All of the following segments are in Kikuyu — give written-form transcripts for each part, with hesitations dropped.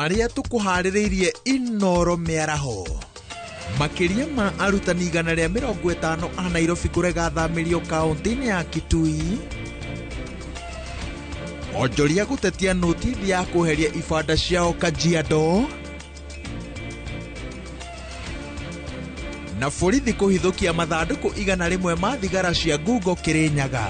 Marĩa tũkũharĩrĩirie Inoro mĩaraho. Makĩria ma arutani 150 a Nairobi kũrega thamĩrio kaũntĩ-inĩ ya Kitui. Onjoria gũtetia notithi ya kweheria ibanda ciao Kajiado. Na borithi kũhithũkia mathandũkũ 100 ma thigara cia ngungo Kirinyaga.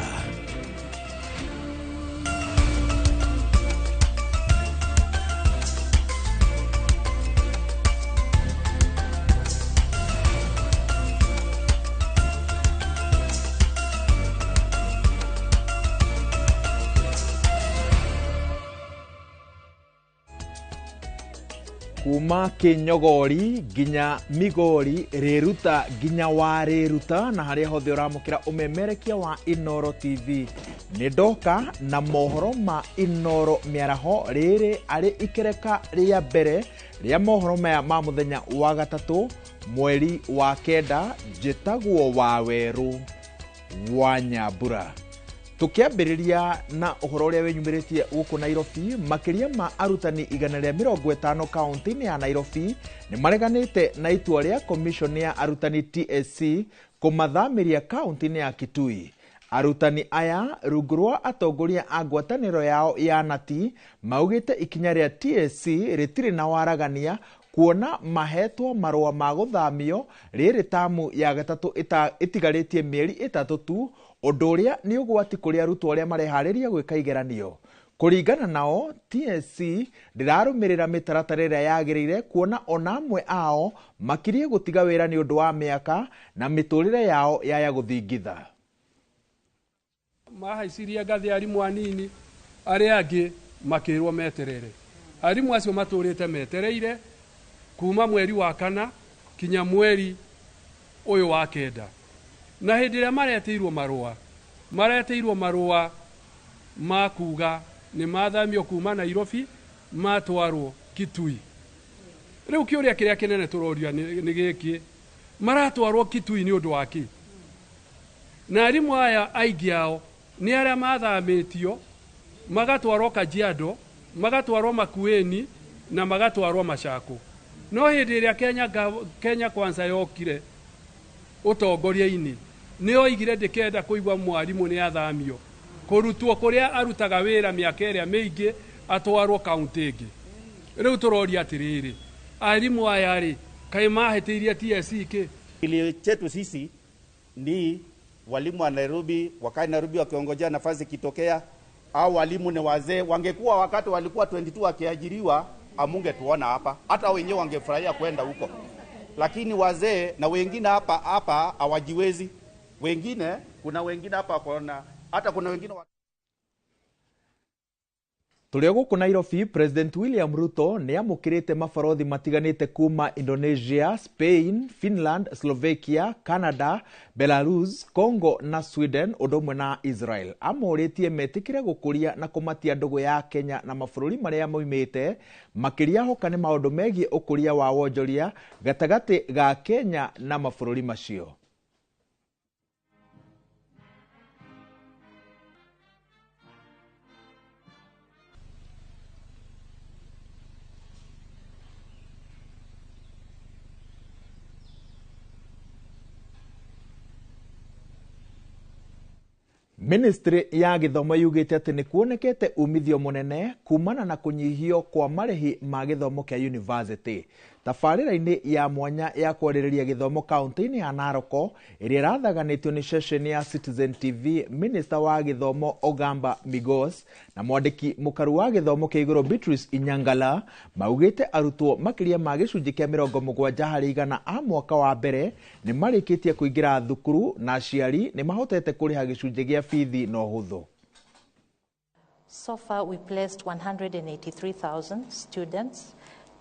Kuma Kinyogori nginya Migori, Riruta nginya wa Riruta, na harĩa hothe ũramũkĩra ũmemerekia wa Inoro TV. Nĩ ndoka na mohoro ma Inoro mĩaraho rĩrĩ arĩ ikereka rĩa mbere rĩa mohoro maya ma mũthenya wa gatatũ mweri wa kenda. Njĩtagwo Wawerũ wa Nyambura. Tukiambĩrĩria na ũhoro ũrĩa wĩnyumĩrĩtie gũkũ Nairobi, makĩria ma arutani 150 kaũntĩ-inĩ ya Nairobi nĩ mareganĩte na itua rĩa commission ya arutani TSC kũmathamĩria kaũntĩ-inĩ ya Kitui. Arutani aya rungu rwa atongoria a ngwatanĩro yao ya nati maugĩte ikinya rĩa TSC rĩtirĩ na waragania kuona mahetwo marũa ma gũthamio rĩrĩ tamu ya gatatũ ĩtigarĩtie mĩeri 3 tu, ũndũ ũrĩa nĩ ũgwati kũrĩ arutwo arĩa mareharĩria gwĩka igeranio. Kũringana nao, TSC ndĩrarũmĩrĩra mĩtaratara ĩrĩa yagĩrĩire kuona ona amwe ao makirie gũtiga wĩra nĩ ũndũ wa mĩaka na mĩtũrĩre yao yaya gũthingitha. Mahaicirie ngathĩ arimũ anini, arĩa angĩ makĩrwo meterere. Arimũ acio matũrĩte metereire kuma mweri wa kana kinya mweri ũyũ wa kenda. Na hĩndĩ ĩrĩa maretĩirwo marũa ma kuga nĩ mathamio kuma Nairobi matwarwo Kitui. Rĩu kĩũria kĩrĩa kĩnene tũroria nĩ gĩkĩ, maratwarwo Kitui nĩ ũndũ wa kĩ? Na arimũ aya aingĩ ao nĩ arĩa mathamĩtio magatwarwo Kajiado, magatwarwo Makueni na magatwarwo Machakos. No hĩndĩ ĩrĩa Kenya Kwanza yokire ũtongoria-inĩ, nĩ oigire ndĩkenda kũigua mwarimũ nĩ athamio kũrutwo kũrĩa arutaga wĩra mĩaka ĩrĩa mĩingĩ atwarwo kaũntĩ ĩngĩ. Rĩu tũroria atĩrĩrĩ, arimũ aya rĩ, kaĩ mahĩtĩirie TSC kĩ? Kilio chetu sisi ni walimu wa Nairobi wakae Nairobi wakiongojea nafasi ikitokea, au walimu ni wazee. Wangekuwa wakati walikuwa 22 wakiajiriwa, amungetuona hapa, hata wenyewe wangefurahia kwenda huko. Lakini wazee na wengine hapa hapa hawajiwezi. Wengine, kuna wengine hapa kuna hata kuna wengine Tũrĩ o gũkũ Nairobi, President William Ruto nĩ amũkĩrĩte mabarothi matiganĩte kuma Indonesia, Spain, Finland, Slovakia, Canada, Belarus, Congo na Sweden ũndũ ũmwe na Israel. Amorĩtie metĩkĩre gũkũria na kũmatia ndũgũ ya Kenya na mabũrũri marĩa moimĩte, makĩria hoka nĩ maũndũ megiĩ ũkũria wa wonjoria gatagatĩ ga Kenya na mabũrũri macio. Ministry ya gĩthomo yugĩte atĩ nĩ kuonekete umithio mũnene kumana na kũnyihio kwa marĩhi ma gĩthomo kĩa university. Tabarĩra-inĩ ya mwanya ya kwarĩrĩria gĩthomo kaũntĩ-inĩ ya Narok ĩrĩa ĩrathaganĩtio nĩ ceceni ya Citizen TV, Minister wa gĩthomo Ogamba Migos na mwandĩki mũkaru wa gĩthomo kĩa igũrũ Beatrice Inyangala maugĩte arutwo makĩria ma gĩcunjĩ kĩa 70% a mwaka wa mbere nĩ marĩkĩtie kũingĩra thukuru na aciari nĩ mahotete kũrĩha gĩcunjĩ gĩa bithi na ũhũthũ. So far we placed 183,000 students,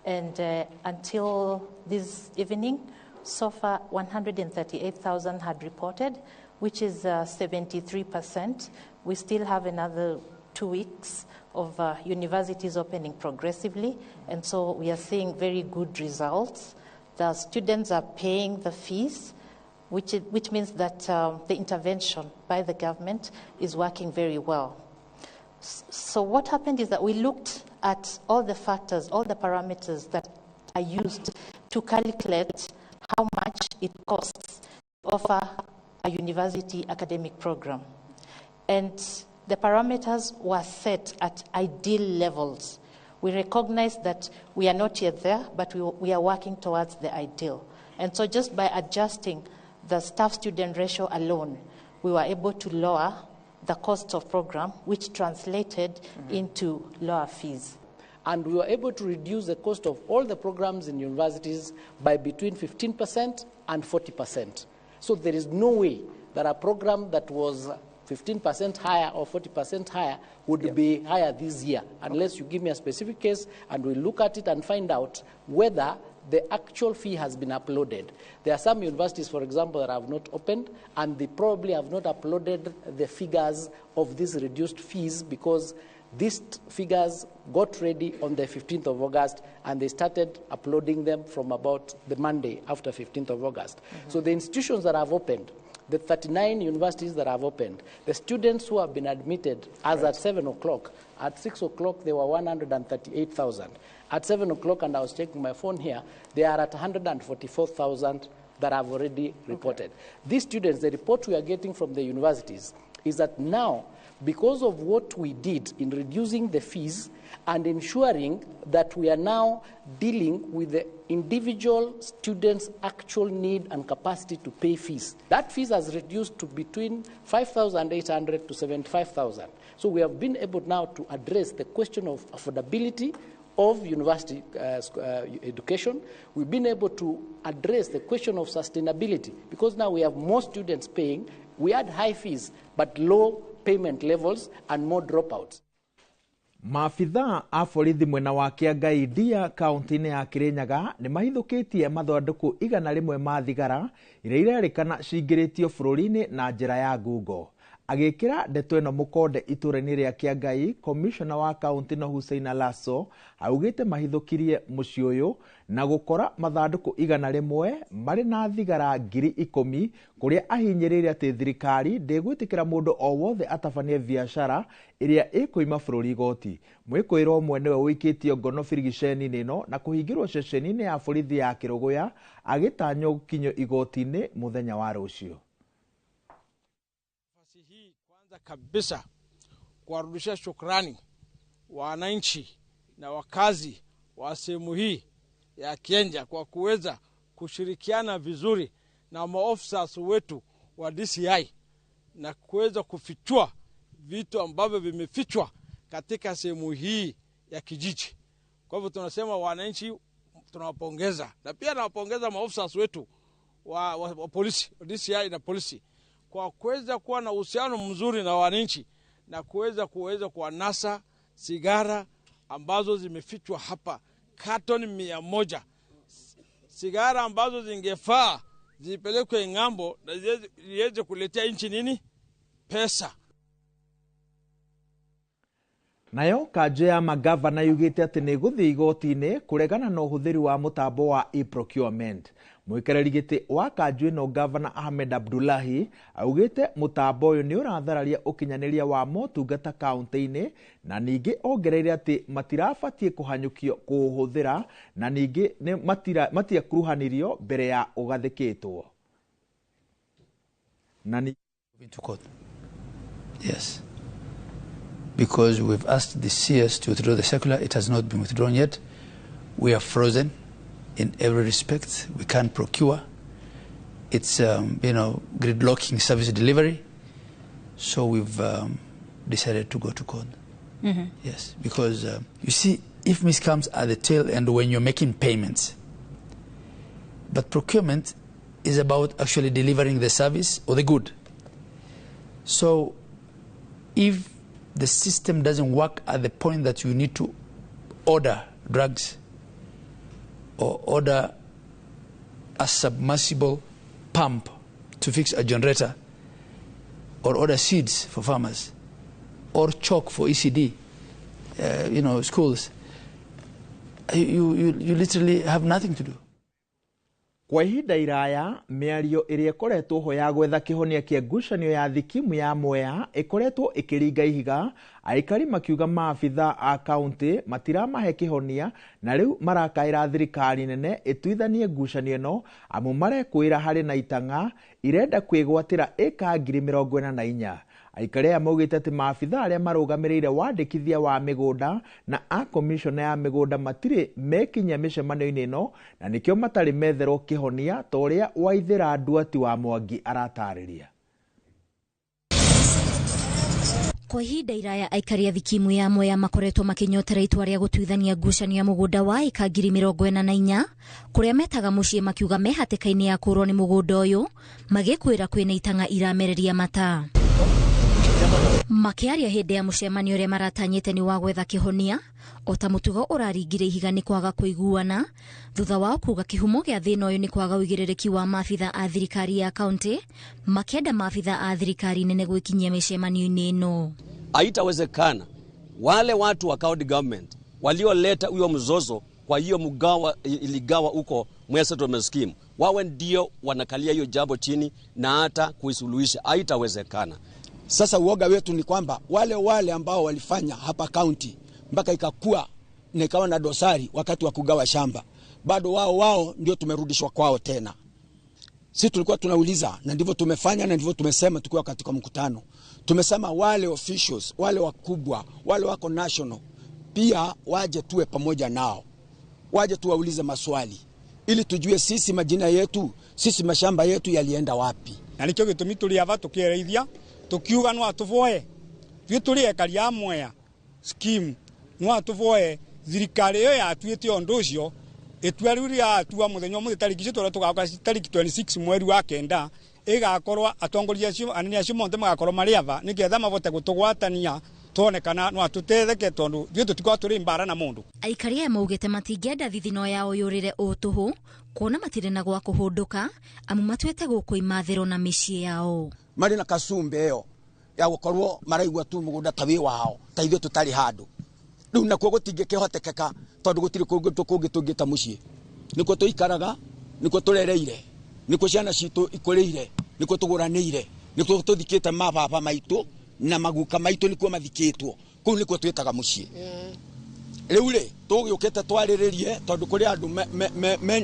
and until this evening, so far 138,000 had reported, which is 73%. We still have another 2 weeks of universities opening progressively, and so we are seeing very good results. The students are paying the fees, which means that the intervention by the government is working very well. So what happened is that we looked at all the factors, all the parameters that are used to calculate how much it costs to offer a university academic program. And the parameters were set at ideal levels. We recognize that we are not yet there, but we are working towards the ideal. And so just by adjusting the staff-student ratio alone, we were able to lower the cost of program, which translated into lower fees. And we were able to reduce the cost of all the programs in universities by between 15% and 40%. So there is no way that a program that was 15% higher or 40% higher would be higher this year, unless you give me a specific case and we look at it and find out whether the actual fee has been uploaded. There are some universities, for example, that have not opened, and they probably have not uploaded the figures of these reduced fees because these figures got ready on the 15th of August, and they started uploading them from about the Monday after 15th of August. So the institutions that have opened, the 39 universities that have opened, the students who have been admitted as at 7 o'clock, at 6 o'clock they were 138,000. At 7 o'clock, and I was checking my phone here, they are at 144,000 that have already reported. These students, the report we are getting from the universities is that now, because of what we did in reducing the fees and ensuring that we are now dealing with the individual students' actual need and capacity to pay fees, that fees has reduced to between 5,800 to 75,000. So we have been able now to address the question of affordability of university education. We've been able to address the question of sustainability because now we have more students paying. We had high fees, but low payment levels and more dropouts. Maabithaa a borithi mwena wa Kĩangai Ndia kaunti-inĩ ya Kĩrĩnyaga nĩ mahithũkĩtie mathandũkũ 100 ma thigara iria irerĩkana cingĩrĩtio bũrũri-inĩ na njĩra ya ngungo. Agĩkĩra ndeto ĩno mũkonde itũũra-inĩ rĩa Kĩangai, komishona wa kaunti no Hussein Alaso augĩte mahithũkirie mũciĩ ũyũ na gũkora mathandũkũ 100 marĩ na thigara 10,000 kũrĩa ahinyĩrĩirie atĩ thirikari ndĩgwĩtĩkĩra mũndũ o wothe atabanie biacara ĩrĩa ĩkũima bũrũri igoti. Mwĩkũĩrwo ũmwe nĩwe ũikĩtio ngono birigiceni-inĩ ĩno na kũhingĩrwo ceceni-inĩ ya borithi ya Kĩrũgũya agĩtanywo gũkinyio igoti-inĩ mũthenya wa rũciũ. Kabisa kuwarudishia shukrani wananchi na wakazi wa sehemu hii ya Kienja kwa kuweza kushirikiana vizuri na maofisa wetu wa DCI na kuweza kufichua vitu ambavyo vimefichwa katika sehemu hii ya kijiji. Kwa hivyo tunasema wananchi tunawapongeza, na pia nawapongeza maofisa wetu wa polisi, wa DCI na polisi kwa kuweza kuwa na uhusiano mzuri na wananchi na kuweza kuwanasa sigara ambazo zimefichwa hapa katoni 100, sigara ambazo zingefaa zipelekwe ng'ambo na ziweze kuletea nchi nini pesa. Nayo kanjũ ya magavana yugĩte atĩ nĩ ĩgũthiĩ igoti-inĩ kũregana na ũhũthĩri wa mũtambo wa e-procurement. Mũikarĩri gĩtĩ wa kanjũ ĩno Gavana Ahmed Abdullahi augĩte mũtambo ũyũ nĩ ũrathararia ũkinyanĩria wa motungata kaunti-inĩ, na ningĩ ongereire atĩ matirabatiĩ kũhanyũkio kũũhũthĩra na ningĩ matiakuruhanirio mbere ya ũgathĩkĩtwo. Yes. Because we've asked the CS to withdraw the circular. It has not been withdrawn yet. We are frozen in every respect. We can't procure. It's, gridlocking service delivery. So we've decided to go to court. Yes, because, you see, if miss comes at the tail end when you're making payments, but procurement is about actually delivering the service or the good. So if the system doesn't work at the point that you need to order drugs or order a submersible pump to fix a generator or order seeds for farmers or chalk for ECD, schools, you literally have nothing to do. Kwa ihinda iraya mĩario ĩrĩa ĩkoretwo ho ya gwetha kĩhonia kĩa ngucanio ya thikimu ya Mwea ĩkoretwo ĩkĩringa ihiga, aikari makiuga maabitha a kaunti matiramahe kĩhonia na rĩu marakaĩra thirikari nene ĩtuithanie ngucanio ĩno amu marekwĩra harĩ na itang'a irenda kwĩgwatĩra ĩka 44,000. Aikari aya maugĩte atĩ maabitha arĩa marũgamĩrĩire wandĩkithia wa mĩgũnda na a komishona ya mĩgũnda matirĩ mekinyia mĩcemanio-inĩ ĩno na nĩkĩo matarĩ metherwo kĩhonia ta ũrĩa Waithĩra Nduati wa Mwangi aratarĩria. Kwa ihinda iraya aikari a thikimu ya Mwea makoretwo makinyotera itua rĩa gũtuithania ngucanio ya mũgũnda wa ĩka 44,000 kũrĩa metaga mũciĩ makiuga me hatĩka-inĩ ya kũrwo nĩ mũgũnda ũyũ magĩkwĩra kwĩna itang'a iramereria mata. Makiaria hĩndĩ ya mũcemanio ũrĩa maratanyĩte nĩ wa gwetha kĩhonia o ta mũtugo ũraringire ihiga nĩ kwaga kũiguana thutha wao kuga kĩhumo gĩa thĩna ũyũ nĩ kwaga ũigĩrĩrĩki wa maabitha a thirikari ya kaunti makĩenda maabitha a thirikari nene gwĩkinyia mĩcemanio-inĩ ĩno. Haitawezekana wale watu wa county government walioleta huyo mzozo kwa hiyo mgawa iligawa huko Mwea Settlement Scheme wawe ndio wanakalia hiyo jambo chini na hata kuisuluhisha. Haitawezekana. Sasa uoga wetu ni kwamba wale wale ambao walifanya hapa county mpaka ikakua na ikawa na dosari wakati wa kugawa shamba, bado wao ndio tumerudishwa kwao tena. Sisi tulikuwa tunauliza, na ndivyo tumefanya na ndivyo tumesema tukiwa katika mkutano. Tumesema wale officials, wale wakubwa, wale wako national pia waje tuwe pamoja nao. Waje tuwaulize maswali ili tujue sisi majina yetu, sisi mashamba yetu yalienda wapi. Na nikyo gitumi tuli ava tukireithia tukiuga no atuvoe ithuĩ tũrĩ ekari a Mwea scheme no atuvoe thirikari ĩyo yatuĩte ũndũ ũcio itua rĩu rĩatua mũthenya ũmũthĩ tarĩki icio tũrĩa tũgakorwo tarĩki 26 mweri wa 9 ĩgakorwo atongoria acio anene acio monthe magakorwo marĩ ava nĩgetha mabote gũtũgwatania tuone kana no atutetheke tondu ithuĩ tũtikoragwo tũrĩ mbara na mũndũ. Aikari aya maugĩte matingĩenda thithino yao yũrĩre ũtũhũ kuona matirĩ na gwa kũhũndũka amu matuĩte gũkũ imathĩro na mĩciĩ yao. Marĩ na kasumbe ĩyo ya gũkorwo maraigua tu mũgũnda ta wĩ wao ta ithuĩ tũtarĩ handũ. Rĩu nakuo gũtingĩkĩhotekeka tondũ gũtirĩ kũngĩ tũngĩta mũciĩ. Nĩkuo tũikaraga, nĩkuo tũrereire, nĩkuo ciana citũ ikũrĩire, nĩkuo tũgũranĩire, nĩkuo tũthikĩte mababa maitũ na maguka maitũ nĩkuo mathikĩtwo. Kũu nĩkuo twĩtaga mũciĩ. Rĩu rĩ tũgĩũkĩte twarĩrĩrie tondũ kũrĩ andũ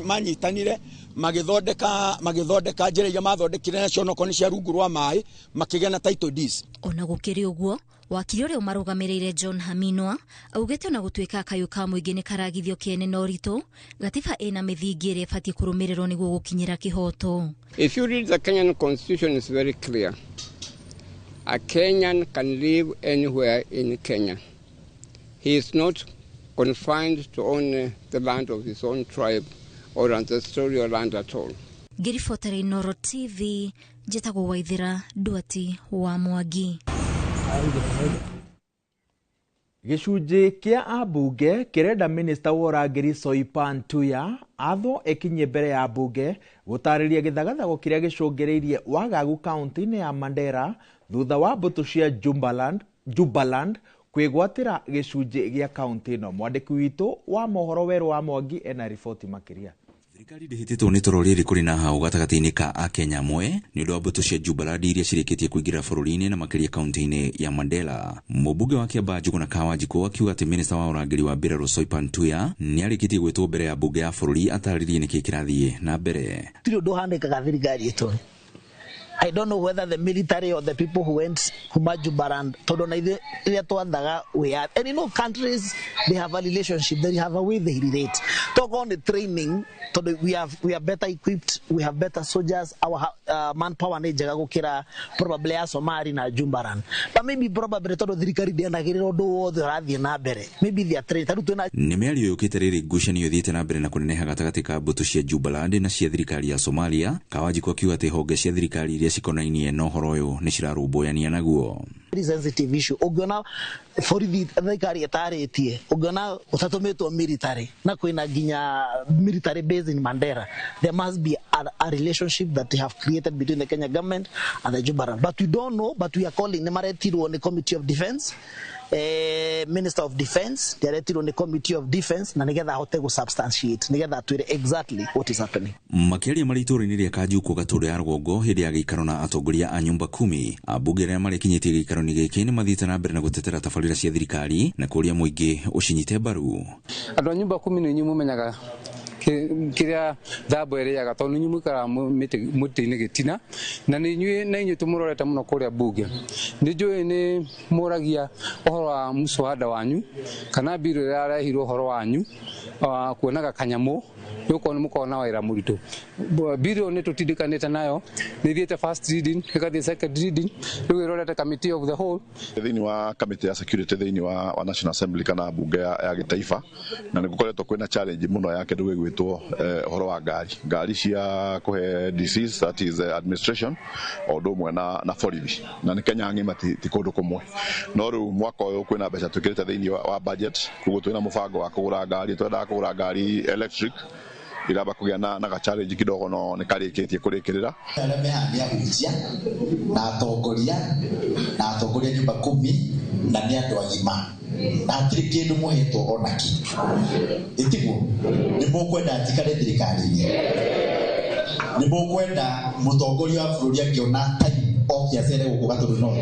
manyitanire magĩthondeka njĩra iria mathondekire nacio onokorwo nĩ cia rungu rwa maĩ makĩgĩa na title deeds. Ona gũkĩrĩ ũguo wakiri ũrĩa ũmarũgamĩrĩire John Haminwa augĩte ona gũtuĩka kayũ ka mũingĩ nĩ karagithio kĩene na ũritũ gatiba ĩna mĩthingi ĩrĩa ĩbatiĩ kũrũmĩrĩrwo nĩguo gũkinyĩra kĩhoto. If you read the Kenyan constitution, it's very clear. A Kenyan can live anywhere in Kenya. He is not confined to only the land of his own tribe or ancestral land at all. Ngĩribotera Inooro TV, njĩtagwo Waithĩra Nduati wa Mwangi. Gĩcunjĩ kĩa ambunge kĩrenda minista wa ũrangĩri Soipan Tuya athwo ĩkinyie mbere ya mbunge gũtarĩria gĩthagathago kĩrĩa gĩcũngĩrĩirie wagagu kaunti-inĩ ya Mandera thutha wa mbũtũ cia Jubaland kwĩgwatĩra gĩcunjĩ gĩa kaunti ĩno. Mwandĩki witũ wa mohoro Werũ wa Mwangi ena riboti makĩria. Thirikari ndĩhĩtĩtwo nĩ toro rĩrĩ kũrĩ na hau gatagatĩ-inĩ ka Akenya amwe nĩ ũndũ wa mbũtũ cia Jubaland iria cirĩkĩtie kũingĩra bũrũri-inĩ na makĩria kaunti-inĩ ya Mandera. Mũmbunge wa Kĩambaa Njũgũna Kawanjikũ akiuga atĩ minista wa ũrangĩri wa mbirarũ Soipan Tuya nĩ arĩkĩtie gwĩtwo mbere ya mbunge ya bũrũri atarĩrie nĩkĩ kĩrathiĩ na mbere. Gũtirĩ ũndũ ũhanĩkaga thirikari ĩtũĩ. I don't know whether the military or the people who went kuma Jubaland, tondu na ithuĩ rĩrĩa twathaga we are, and you know countries, they have a relationship, they have a way they relate. Tokorwo nĩ training, tondu we are better equipped, we have better soldiers, our manpower nĩ njega gũkĩra probably ya Somali na Jubaland. But maybe probably tondu thirikari ndĩanagĩrĩra ũndũ wothe ũrathiĩ na mbere, maybe they are trained. Ta rĩu twĩna Nĩ mĩario yũkĩte rĩrĩ ngucanio ĩthiĩte na mbere na kũneneha gatagatĩ ka mbũtũ cia Jubaland na cia thirikari ya Somalia. Kawanjikũ akiuga atĩ honge cia thirikari iria cikonainie na ũhoro ũyũ nĩ cirarũmbũyania naguo. Very sensitive issue. Ũngĩona borithi thirikari ĩtarĩtie, ũngĩona ũtatũmĩtwo military na kwĩna nginya military base in Mandera, there must be a relationship that they have created between the Kenya government and the Jubaland. But we don't know, but we are calling. Nĩ maretirwo nĩ Committee of Defense, Minister of Defense nĩaretirwo nĩ Committee of Defense na nĩgetha ahote gũ substantiate, nĩgetha atwĩre exactly what is happening. Makĩaria marĩ itũũra-inĩ rĩa Kanjuku Gatũndũ ya rũgongo hĩndĩ ya gĩikaro na atongoria a nyũmba kumi, ambunge arĩa marekinyĩtie gĩikaro-inĩ gĩkĩ nĩ mathiĩte na mbere na gũtetera tabarĩra cia thirikari na kũria mũingĩ ũcinyite mbaru. Andũ a nyũmba kumi nĩ inyuĩ mũmenyaga kĩrĩa thambo ĩrĩaga tondũ nĩ inyuĩ mũikaraga mũtĩ-inĩ gĩtina na nĩ inyuĩ na inyuĩ tũmũrorete mũno kũrĩa mbunge. Nĩ njũĩ nĩ mũragia ũhoro wa mũcwada wanyu kana mbirũ ĩrĩa yarehirwo ũhoro wanyu kuonaga kanyamũ nĩgũkorwo nĩ mũkoragwo na wĩra mũritũ. Mbirũ nĩ tũtindĩkanĩte nayo, nĩ ĩthiĩte first reading ĩgathiĩ second reading, rĩu ĩrorete committee of the whole. Thĩinĩ wa committee ya security thĩinĩ wa National Assembly kana bunge ya gĩtaifa, na nĩ gũkoretwo kwĩna challenge mũno ya kĩndũ gĩgwĩtwo ũhoro wa ngari cia kũhe DCs, that is administration, o ũndũ ũmwe na borithi, na nĩ Kenya ng'ima, ti kũndũ kũmwe. No rĩu mwaka ũyũ kwĩna mbeca twĩkĩrĩte thĩinĩ wa budget, koguo twĩna mũbango wa kũgũra ngari. Twendaga kũgũra ngari electric, iramba kũgĩa na ga challenge kidogo, no nĩ karĩkĩtie kũrĩkĩrĩra. Arĩa me haha nĩ ahunjia na atongoria nyũmba kumi na nĩ andũ agima na hatirĩ kĩndũ mũhetwo ona kĩ, ĩtiguo? Nĩ mũkwenda njikare thirikari-inĩ? Nĩ mũkwenda mũtongoria wa bũrũri angĩona time oke acere gũkũ Gatũndũ North?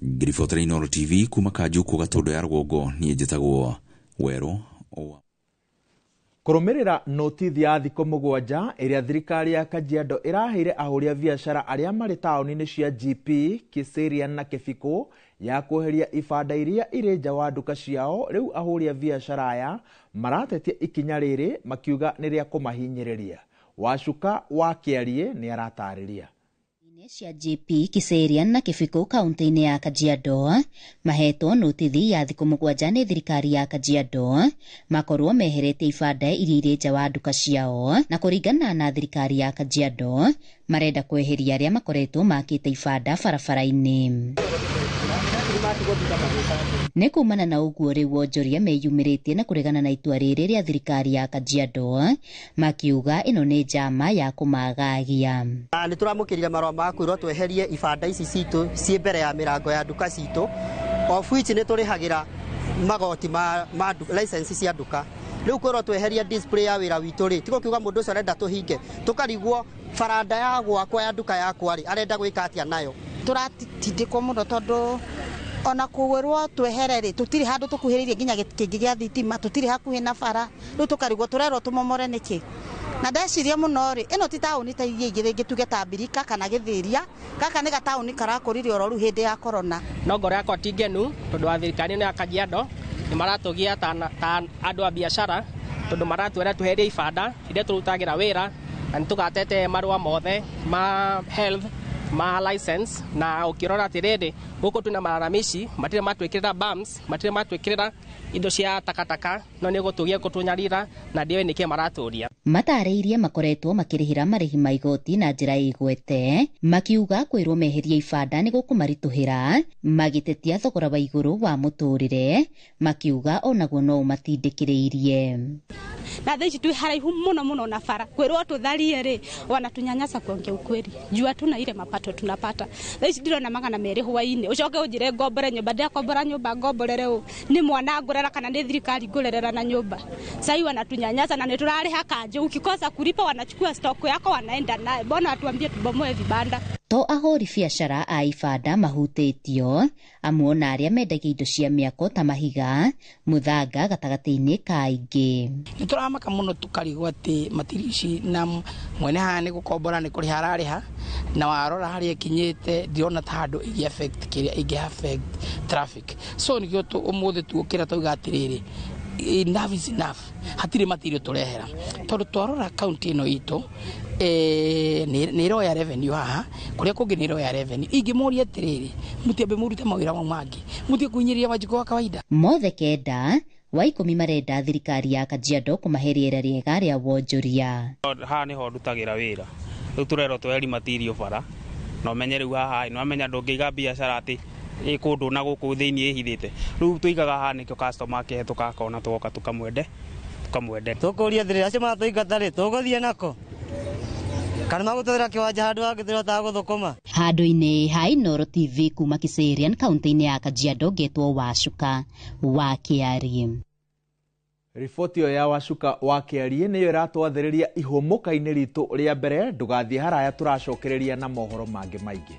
Ngĩribotera Inooro TV kuma Kanjuku Gatũndũ ya rũgongo, niĩ njĩtagwo Werũ. Kũrũmĩrĩra notithi ya thikũ 7 ĩrĩa thirikari ya Kajiado ĩraheire ahũri a biacara arĩa marĩ taũni-inĩ cia GP, Kiserian na Kĩbikũ ya kweheria ibanda iria irĩ nja wa nduka ciao, rĩu ahũri a biacara aya maratetia ikinya rĩrĩ makiuga nĩ rĩa kũmahinyĩrĩria. Wacuka wa Kĩarie nĩ aratarĩria. Cia GP, Kiserian na Kĩbikũ kaunti-inĩ ya Kajiado mahetwo notithi ya thikũ 7 nĩ thirikari ya Kajiado makorwo meheretie ibanda iria irĩ nja wa nduka ciao, na kũringana na thirikari ya Kajiado marenda kweheria arĩa makoretwo makĩte ibanda barabara-inĩ. Nĩ kumana na ũguo rĩu wonjoria meyumĩrĩtie na kũregana na itua rĩrĩ rĩa thirikari ya Kajiado makiuga ĩno nĩ njama ya kũmagagia. Nĩ tũramũkĩrire marũa ma kwĩrwo tweherie ibanda ici citũ ciĩ mbere ya mĩrango ya nduka citũ, of which nĩ tũrĩhagĩra magoti ma license cia nduka. Rĩu kwĩrwo tweherie display ya wĩra witũ rĩ, tigo kiuga mũndũ ũcio arenda tũhinge, tũkarigwo baranda ya gwakwa ya nduka yakwa rĩ, arenda gwĩka atĩa nayo. Tũratindĩkwo mũno tondũ ona kũgwĩrwo twehere rĩ, tũtirĩ handũ tũkuhĩrĩirie nginya kĩngĩ gĩa thitima, tũtirĩ hakuhĩ na bara, rĩu tũkarigwo tũrerwo tũmomore nĩkĩ. Na ndeciria mũno rĩ, ĩno ti taũni ta iria ingĩ rĩngĩ tuge ta Mbirika kana Gĩthĩria, gaka nĩ gataũni karakũrire oro rĩu hĩndĩ ya korona. No ngoro yakwa ti ngenu tondũ wa thirikari ĩno ya Kajiado nĩ maratũgia ta andũ a biacara tondũ maratwĩra tweherie ibanda iria tũrutagĩra wĩra na nĩ tũgatete marũa mothe ma health ma license, na ũkĩrora atĩrĩrĩ gũkũ twĩna malalamishi, matirĩ matwĩkĩrĩra bumps, matirĩ matwĩkĩrĩra indo cia takataka, no nĩ gũtũgia gũtũnyarira na ndiũĩ nĩkĩ maratũria. Matarĩirie makoretwo makĩrĩhĩra marĩhi ma igoti na njĩra ĩgwete, makiuga kwĩrwo meherie ibanda nĩ gũkũmaritũhĩra, magĩtetia thogora wa igũrũ wa mũtũrĩre, makiuga onaguo no ũmatindĩkĩrĩirie. Na thaa ici twĩ haraihu mũno mũno na bara, kwĩrwo tũtharie rĩ, wanatunyanyasa kuongea ukweli juu hatuna ile mapato tunapata. Thaa ici ndirona 200 hwainĩ, ũcoke ũnjĩre ngombore nyũmba, ndĩrakombora nyũmba ngomborere ũ? Nĩ mwana ngũrera kana nĩ thirikari ngũrerera na nyũmba? Sai wanatunyanyasa na nĩ tũrarĩha kanjũ, ukikosa kulipa wanachukua stock yako wanaenda naye. Mbona watuambie tubomoe vibanda? To ahũri biacara a ibanda mahutĩtio, amwe ona arĩa mendagia indo cia mĩako ta mahiga, mũthanga gatagatĩ-inĩ ka aingĩ. Nĩ tũramaka mũno tũkarigwo atĩ matirici na mwene haha nĩ gũkombora nĩ kũrĩha ararĩha, na warora harĩa ĩkinyĩte ndirona ta handũ ĩngĩ affect kĩrĩa ĩngĩ affect traffic. So nĩkĩo ũmũthĩ tuokĩra twauga atĩrĩrĩ, enough is enough, hatirĩ matirio tũrehera tondũ twarora kaunti ĩno itũ nĩ ĩroya revenue haha, kũrĩa kũngĩ nĩ ĩroya revenue. Ingĩmũria atĩrĩrĩ, mũtiambe mũrute mawĩra mau mangĩ, mũtige kũhinyĩrĩria Wanjikũ wa kawaida. Mothe 9 wa 10 marenda thirikari ya Kajiado kũmahe rĩera rĩega rĩa wonjoria. Haha nĩho ndutagĩra wĩra, rĩu tũrerwo tweherie matirio bara, na ũmenye rĩu haha nĩ wamenya ndũngĩiga biacara atĩ Ĩ kũndũ na gũkũ thĩinĩ ĩhithĩte. Rĩu tũigaga haha nĩkĩo customer akĩhetũka akona tũgoka tũkamwende. Tũkũria thĩrĩ acio maratũingata rĩ tũgũthiĩ nako kana magũtwĩra kĩwanja handũ hangĩ tũrĩhotaga gũthũkũma. Handũ-inĩ ha Inooro TV kuma Kiserian kaunti-inĩ ya Kajiado ngetwo Wacuka wa Kĩariĩ. Riboti ĩyo ya Wacuka wa Kĩariĩ nĩyo ĩratwathĩrĩria ihũmũka-inĩ ritũ rĩa mbere. Ndũgathiĩ haraya, tũracokereria na mohoro mangĩ maingĩ.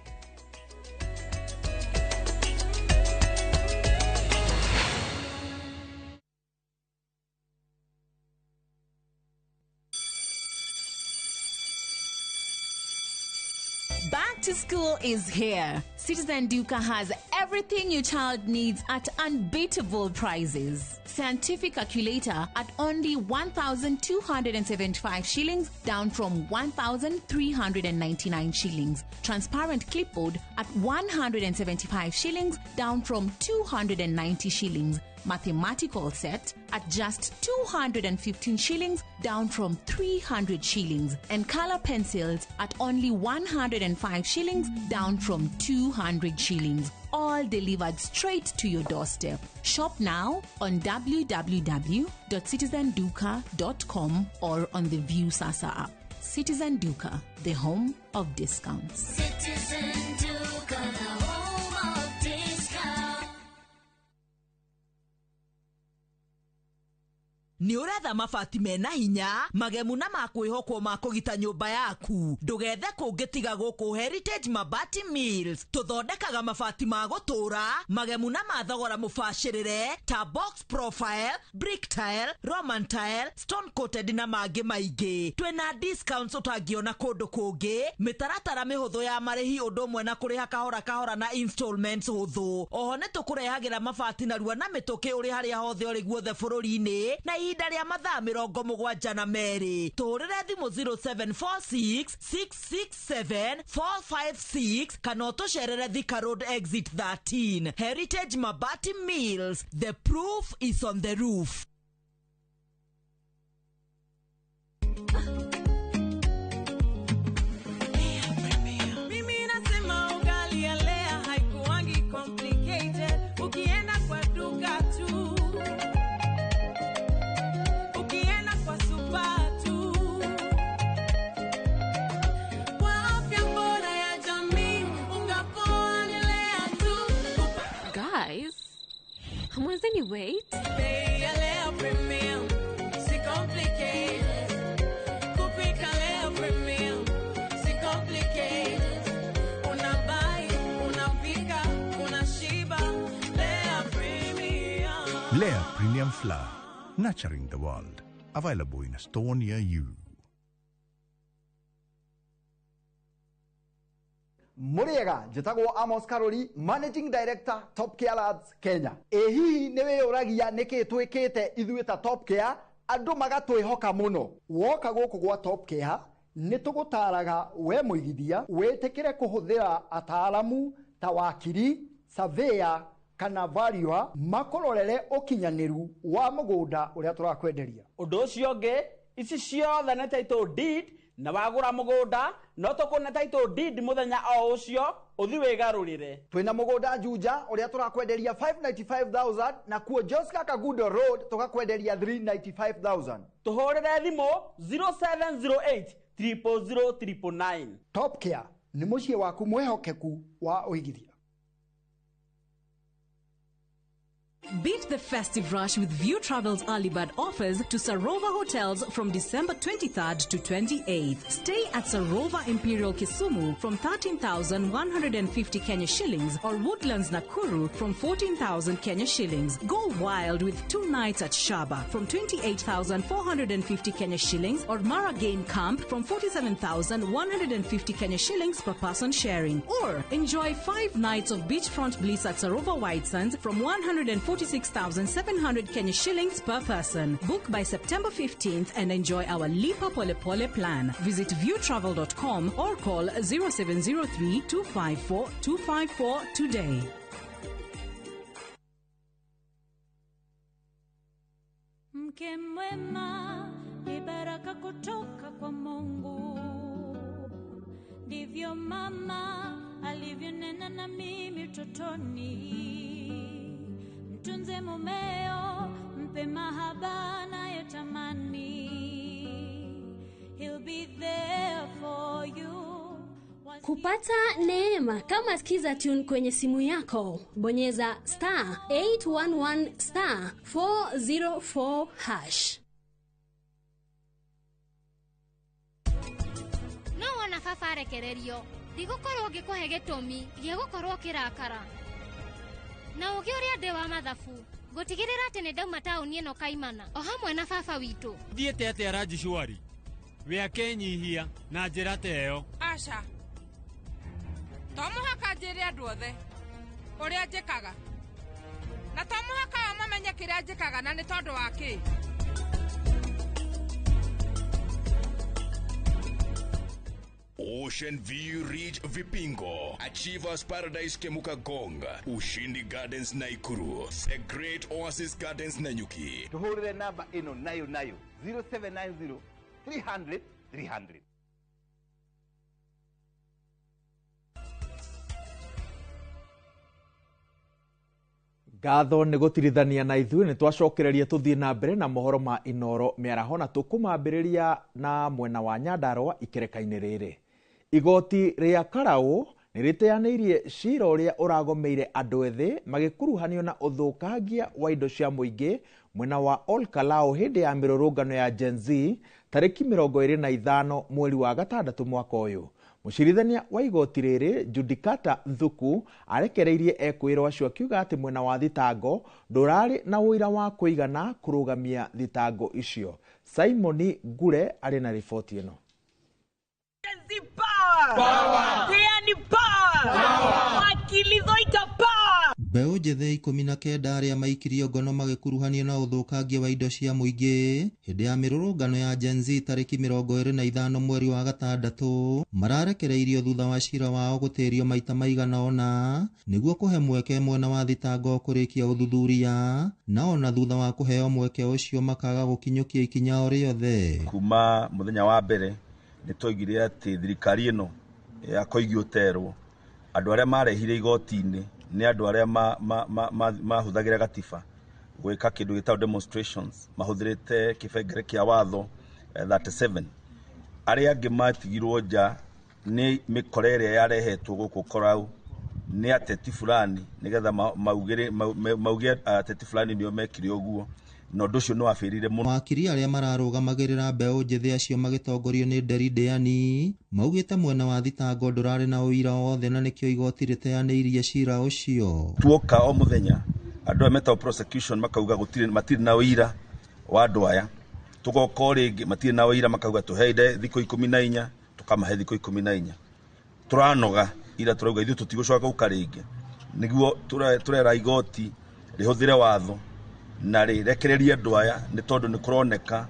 Back to school is here. Citizen Duka has everything your child needs at unbeatable prices. Scientific calculator at only 1,275 shillings, down from 1,399 shillings. Transparent clipboard at 175 shillings, down from 290 shillings. Mathematical set at just 215 shillings, down from 300 shillings. And color pencils at only 105 shillings, down from 200 shillings. All delivered straight to your doorstep. Shop now on www.citizenduka.com or on the View Sasa app. Citizen Duka, the home of discounts. Citizen Duka, the home of discounts. Nĩ ũretha mabati mena hinya magemu na makwĩhokwo ma kũgita nyũmba yaku. Ndũgethe kũngĩ tiga gũkũ Heritage Mabati Mills. Tũthondekaga mabati ma gũtũra magemu na ma thogora mũbacĩrĩre ta box profile, brick tile, roman tile, stone coated na mangĩ maingĩ. Twĩna discounts ũtangĩona kũndũ kũngĩ, mĩtaratara mĩhũthũ ya marĩhi ũndũ ũmwe na kũrĩha kahora kahora na installments hũthũ. Oho nĩ tũkũrehagĩra mabati narua na mĩtũkĩ ũrĩ harĩa hothe ũrĩ guothe bũrũri-inĩ na ihinda rĩa mathaa 72. Tũhũrĩre thimũ 0746 667 456 kana ũtũcerere Thika Road exit 13. Heritage Mabati Mills, the proof is on the roof. Mimi nasema ugali ya Lea haikuangi complicated. Ukienda kwa duka tu, ukienda kwa super tu. Kwa afya bora ya jamii, unga poa ni Lea tu. Guys, hamwezeni wait? Bei ya Lea Premium, si complicated. Kupika Lea Premium, si complicated. Unabuy, unapika, unashiba. Lea Premium. Lea Premium Flour, nurturing the world. Available in a store near you. Muriega njĩtagwo Amos Karori, Managing Director Top Care Labs Kenya. Ĩ hihi nĩ wĩyũragia nĩkĩ twĩkĩte ithuĩ ta Top Care andũ magatwĩhoka mũno? Woka gũkũ gwa Top Care nĩ tũgũtaraga we mũigithia wĩtĩkĩre kũhũthĩra ataaramu ta wakiri, surveyor kana valuer makũrorere ũkinyanĩru wa mũgũnda ũrĩa tũrakwenderia. Ũndũ ũcio ũngĩ, ici ciothe nĩ title deed, na wagũra mũgũnda no tũkũne title deed mũthenya o ũcio ũthi wĩgarũrĩre. Twĩna mũgũnda Juja ũrĩa tũrakwenderia 595,000 na kuo Joska Kagudo Road tũgakwenderia 395,000. Tũhũrĩre thimũ 0708 000 999. Top Care nĩ mũciĩ waku mwĩhokeku wa ũigithia. Beat the festive rush with View Travel's early bird offers to Sarova Hotels from December 23rd to 28th. Stay at Sarova Imperial Kisumu from 13,150 Kenya shillings or Woodlands Nakuru from 14,000 Kenya shillings. Go wild with 2 nights at Shaba from 28,450 Kenya shillings or Mara Game Camp from 47,150 Kenya shillings per person sharing. Or enjoy 5 nights of beachfront bliss at Sarova White Sands from 146,700 Kenya shillings per person. Book by September 15th and enjoy our Lipa Pole Pole plan. Visit viewtravel.com or call 0703 254 254 today. Mke mwema ni baraka kutoka kwa Mungu, ndivyo mama alivyonena na mimi utotoni. Mtunze mumeo, mpe mahaba anayotamani. He'll be there for you. Kupata neema kama Skiza Tune kwenye simu yako, bonyeza star 811 star 404 hash. No wona baba arekererio, ndigũkorwo ngĩkũhe gĩtũmi gĩa gũkorwo ũkĩrakara. Na ũgĩ ũrĩa ndĩ wa mathabu, ngũtigĩrĩra atĩ nĩ ndauma taũni ĩno kaimana, o hamwe na baba witũ. Thiĩte atĩa Raji Shwari? We akenyihia na njĩra ta ĩyo. Aca, to mũhaka njĩre andũ othe ũrĩa njĩkaga, na to mũhaka o mamenye kĩrĩa njĩkaga na nĩ tondũ wa kĩ. Ocean View Ridge Vipingo, Achievers Paradise Kemuka Gonga, Ushindi Gardens Naikuru, The Great Oasis Gardens Nanyuki. Tuhurire namba ĩno nayo nayo 0790 300 300. Ngatho nĩ gũtirithania na ithuĩ nĩ twacokereria tũthiĩ na mbere na mohoro ma Inoro mĩaraho na tũkũmambĩrĩria na mwena wa Nyandarũa ikereka-inĩ rĩrĩ. Igoti rĩa Karaũ nĩ rĩteanĩirie cira ũrĩa ũragomeire andũ ethĩ magĩkuruhanio na ũthũkangia wa indo cia mũingĩ mwena wa Ol Kalou hĩndĩ ya mĩrũrũngano ya Gen Z tarĩki 25 mweri wa gatandatũ mwaka ũyũ. Mũcirithania wa igoti rĩrĩ Judicata Nthuku arekereirie ekwĩrwo acio akiuga atĩ mwena wa thitango ndũrarĩ na ũira wa kũigana kũrũgamia thitango icio. Simon Ngure arĩ na riboti ĩno. Mbeũ njĩthĩ 19 arĩa maikirio ngono magĩkuruhanio na ũthũkangia wa indo cia mũingĩ hĩndĩ ya mĩrũrũngano ya Gen Z tarĩki 25 mweri wa gatandatũ mararekereirio thutha wa cira wao gũtĩrio maita maigana ũna nĩguo kũhe mweke mwena wa thitango kũrĩkia ũthuthuria na ona thutha wa kũheo mweke ũcio makaga gũkinyũkia ikinya o rĩothe. Kuma mũthenya wa mbere nĩ twoigire atĩ thirikari ĩno ya Koigi Ũterwo andũ arĩa marehire igoti-inĩ nĩ andũ arĩa mahũthagĩra gatiba gwĩka kĩndũ gĩtagwo demonstrations mahũthĩrĩte kĩbengere kĩa watho 37. Arĩa angĩ matigirwo nja nĩ mĩkora ĩrĩa yarehetwo gũkũ Korau nĩ ateti fulani nĩgetha mauge ateti fulani nĩo mekire ũguo na ũndũ ũcio nĩ wabĩrire mũno. Mawakiri arĩa mararũgamagĩrĩra mbeũ njĩthĩ acio magĩtongorio nĩ Nderi Ndĩani maugĩte mwena wa thitango ndũrarĩ na ũira wothe na nĩkĩo igoti rĩteanĩirie cira ũcio. Tuoka o mũthenya andũ aya metagwo prosecution makauga gũtirĩ matirĩ na ũira wa andũ aya, tũgoka o rĩngĩ matirĩ na ũira makauga tũheire thikũ 14, tũkamahe thikũ 14. Tũranoga ira tũrauga ithuĩ tũtigũcoka gũka rĩngĩ, nĩguo tũrera igoti rĩhũthĩre watho na rĩrekererie andũ aya nĩ tondũ nĩ kũroneka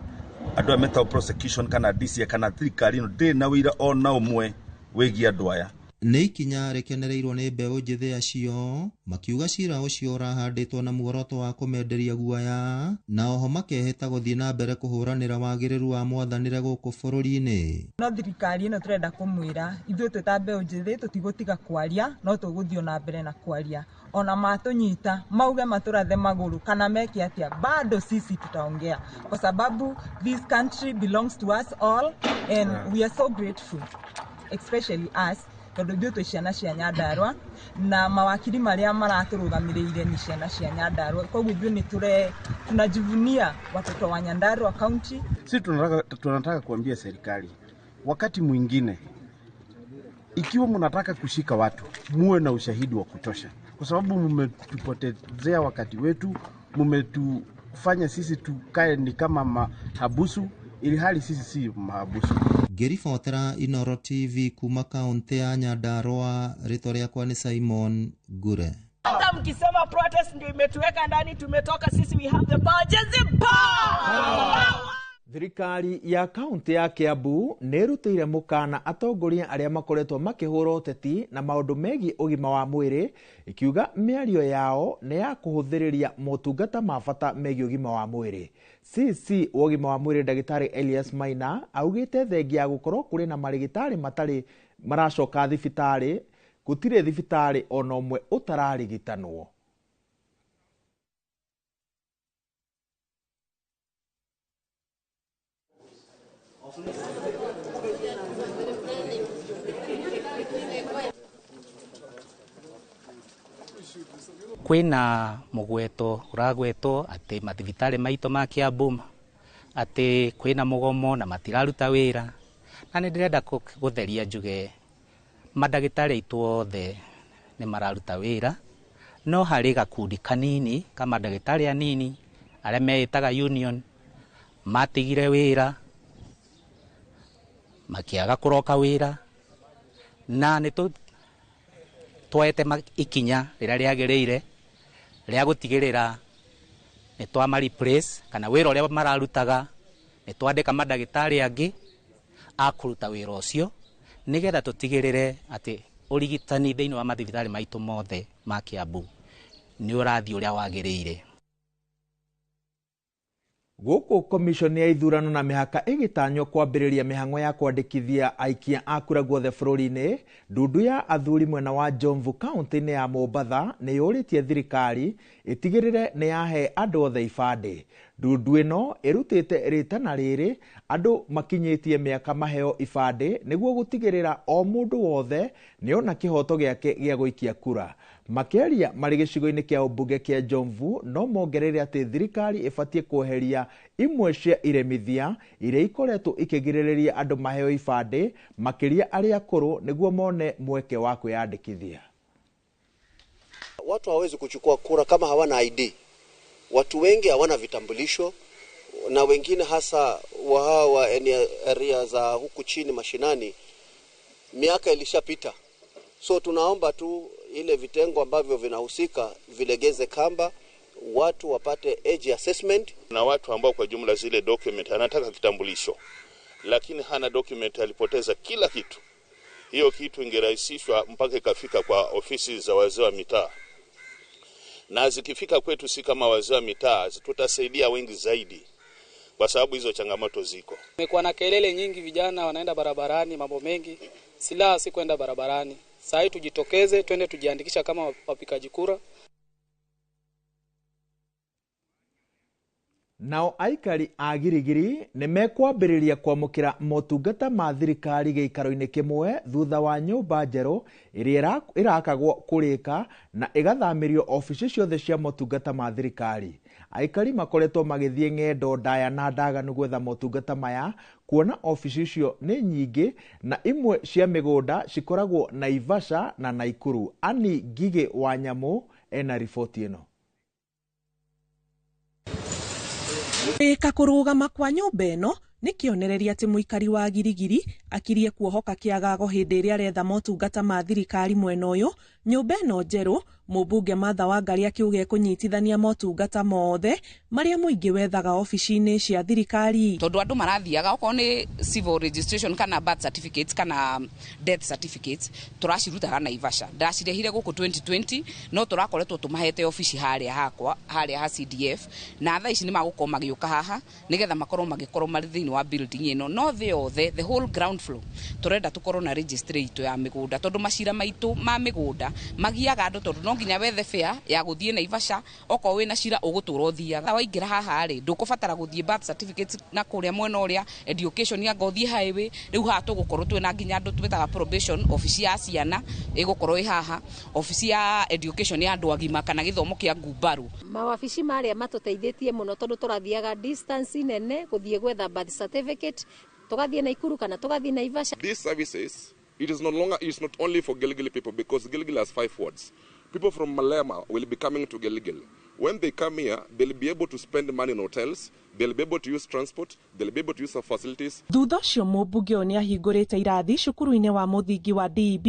andũ aya metagwo prosecution kana DCI kana thirikari ĩno ndĩrĩ na ũira ona ũmwe wĩgiĩ andũ aya. Nĩ ikinya rĩkenereirwo nĩ mbeũ njĩthĩ acio makiuga cira ũcio ũrahandĩtwo na muoroto wa kũmenderia guoya na oho makehĩta gũthiĩ na mbere kũhũranĩra wagĩrĩru wa mwathanĩre gũkũ bũrũri-inĩ. No thirikari ĩno tũrenda kũmwĩra ithuĩ twĩ ta mbeũ njĩthĩ tũtigũtiga kwaria no tũgũthiĩ na mbere na kwaria, ona matũnyita mauge matũrathe magũrũ kana meke atĩa, bado sisi tutaongea kwa sababu this country belongs to us all and we are so grateful especially us tondũ ithuĩ twĩ ciana cia Nyandarũa na mawakiri marĩa maratũrũgamĩrĩire nĩ ciana cia Nyandarũa, koguo ithuĩ nĩ tunajivunia watoto wa Nyandarũa County. Sisi tunataka kuambia serikali wakati mwingine ikiwa mnataka kushika watu muwe na ushahidi wa kutosha, kwa sababu mmetupotezea wakati wetu, mmetufanya sisi tukae ni kama mahabusu ili hali sisi si mahabusu. Ngĩribotera Inoro TV kuma kaunti ya Nyandarũa, rĩtwa rĩakwa nĩ Simon Ngure. Hata mkisema protest ndio imetuweka ndani, tumetoka sisi, we have the power. Gen Z power! Thirikari ya kaunti ya Kiambu nĩ ĩrutĩire mũkana atongoria arĩa makoretwo makĩhũra ũteti na maũndũ megiĩ ũgima wa mwĩrĩ, ĩkiuga mĩario yao nĩ ya kũhũthĩrĩria motungata ma bata megiĩ ũgima wa mwĩrĩ. CC wa ũgima wa mwĩrĩ Ndagĩtarĩ Elias Maina augĩte thengia ya gũkorwo kũrĩ na marĩgĩtarĩ matarĩ maracoka thibitarĩ Gũtirĩ thibitarĩ ona ũmwe ũtararigitanwo. Kwĩna mũgweto ũragwetwo atĩ mathibitarĩ maitũ ma Kiambu atĩ kwĩna mũgomo na matiraruta wĩra, na nĩ ndĩrenda gũtheria njuge mandagĩtarĩ aitũ othe nĩ mararuta wĩra, no harĩ gakundi kanini ka mandagĩtarĩ anini arĩa meĩtaga union matigire wĩra makĩaga kũroka wĩra, na nĩ twoete ikinya rĩrĩa rĩagĩrĩire rĩa gũtigĩrĩra nĩ twama replace kana wĩra ũrĩa mararutaga nĩ twandĩka mandagĩtarĩ angĩ a kũruta wĩra ũcio, nĩgetha tũtigĩrĩre atĩ ũrigitani thĩinĩ wa mathibitarĩ maitũ mothe ma Kiambu nĩ ũrathiĩ ũrĩa wagĩrĩire. Gũkũ komishoni ya ithurano na mĩhaka ĩgĩtanywo kwambĩrĩria mĩhang'o ya kwandĩkithia aikia a kura guothe bũrũri-inĩ, ndundu ya athuri mwena wa Jomvu kaunti-inĩ ya Mombatha nĩ yũrĩtie thirikari ĩtigĩrĩre nĩ yahe andũ othe ibandĩ. Ndundu ĩno ĩrutĩte rĩtana rĩrĩ andũ makinyĩtie mĩaka maheo ibandĩ nĩguo gũtigĩrĩra o mũndũ wothe nĩona kĩhoto gĩake gĩa gũikia kura. Makĩaria marĩ gĩcigo-inĩ kĩa ũmbunge kĩa Jomvu no mongereire atĩ thirikari ĩbatiĩ kweheria imwe cia iremithia iria ikoretwo ikĩgirĩrĩria andũ maheo ibandĩ, makĩria arĩa akũrũ, nĩguo mone mweke wa kwĩyandĩkithia. Watu hawawezi kuchukua kura kama hawana ID. Watu wengi hawana vitambulisho, na wengine hasa wa hawa area za huku chini mashinani, miaka ilishapita. So tunaomba tu ile vitengo ambavyo vinahusika vilegeze kamba, watu wapate age assessment. Na watu ambao kwa jumla zile document anataka kitambulisho lakini hana document, alipoteza kila kitu. Hiyo kitu ingerahisishwa mpaka ikafika kwa ofisi za wazee wa mitaa, na zikifika kwetu si kama wazee wa mitaa tutasaidia wengi zaidi, kwa sababu hizo changamoto ziko. Kumekuwa na kelele nyingi, vijana wanaenda barabarani, mambo mengi, silaha si kwenda barabarani. Sasa tujitokeze twende tujiandikisha kama wapigaji kura. Nao aikari a Girigiri nĩ mekwambĩrĩria kwamũkĩra motungata ma thirikari gĩikaro-inĩ kĩmwe thutha wa nyũmba njerũ ĩrĩa ĩrakagwo kũrĩka na ĩgathamĩrio obici ciothe cia motungata ma thirikari. Aikari makoretwo magĩthiĩ ng'endo ndaya na ndaganu gwetha motungata maya, kuona obici icio nĩ nyingĩ na imwe cia mĩgũnda cikoragwo Naivasha na Naikuru. Ani Ngigĩ wa Nyamũ ena riboti ĩno. Rĩka kũrũgama kwa nyũmba ĩno nĩ kĩonereria atĩ mũikari wa Girigiri akirie kuohoka kĩagago hĩndĩ ĩrĩa aretha motungata ma thirikari mwena ũyũ. Nyũmba ĩno njerũ, mũmbunge Martha Wangari akiuga ekũnyitithania motungata mothe marĩa mũingĩ wethaga obici-inĩ cia thirikari. Tondũ andũ marathiaga okorwo nĩ civil registration kana birth certificates kana death certificates tũracirutaga Naivasha. Ndacirehire gũkũ 2020 no tũrakoretwo tũmahete obici harĩa hakwa, harĩa ha CDF, na thaa ici nĩ magũkorwo magĩũka haha nĩgetha makorwo magĩkorwo marĩ thĩinĩ wa building ĩno. No thĩ yothe, the whole ground floor, tũrenda tũkorwo na registry itũ ya mĩgũnda, tondũ macira maitũ ma mĩgũnda magiaga andũ, tondũ no nginya wethe fare ya gũthiĩ Naivasha. Okorwo wĩna cira ũgũtũra ũthiaga. Waingĩra haha rĩ, ndũkũbatara gũthiĩ birth certificates na kũrĩa mwena ũrĩa education anga ũthiĩ highway. Rĩu haha tũgũkorwo twĩna nginya andũ twĩtaga probation, obici ya ciana ĩgũkorwo ĩ haha, obici ya education ya andũ agima kana gĩthomo kĩa ngumbaru. Mawabici marĩa matũteithĩtie mũno tondũ tũrathiaga distance nene gũthiĩ gwetha birth certificate, tũgathiĩ Naikuru kana tũgathiĩ Naivasha. These services, it is no longer, it's not only for Gilgil people, because Gilgil has 5 wards. People from Malema will be coming to Gilgil. When they come here, they'll be able to spend money in hotels, they'll be able to use transport, they'll be able to use our facilities. Thutha ũcio mũmbunge ũyũ nĩahingũrĩte irathi cukuru-inĩ wa mũthingi wa DEB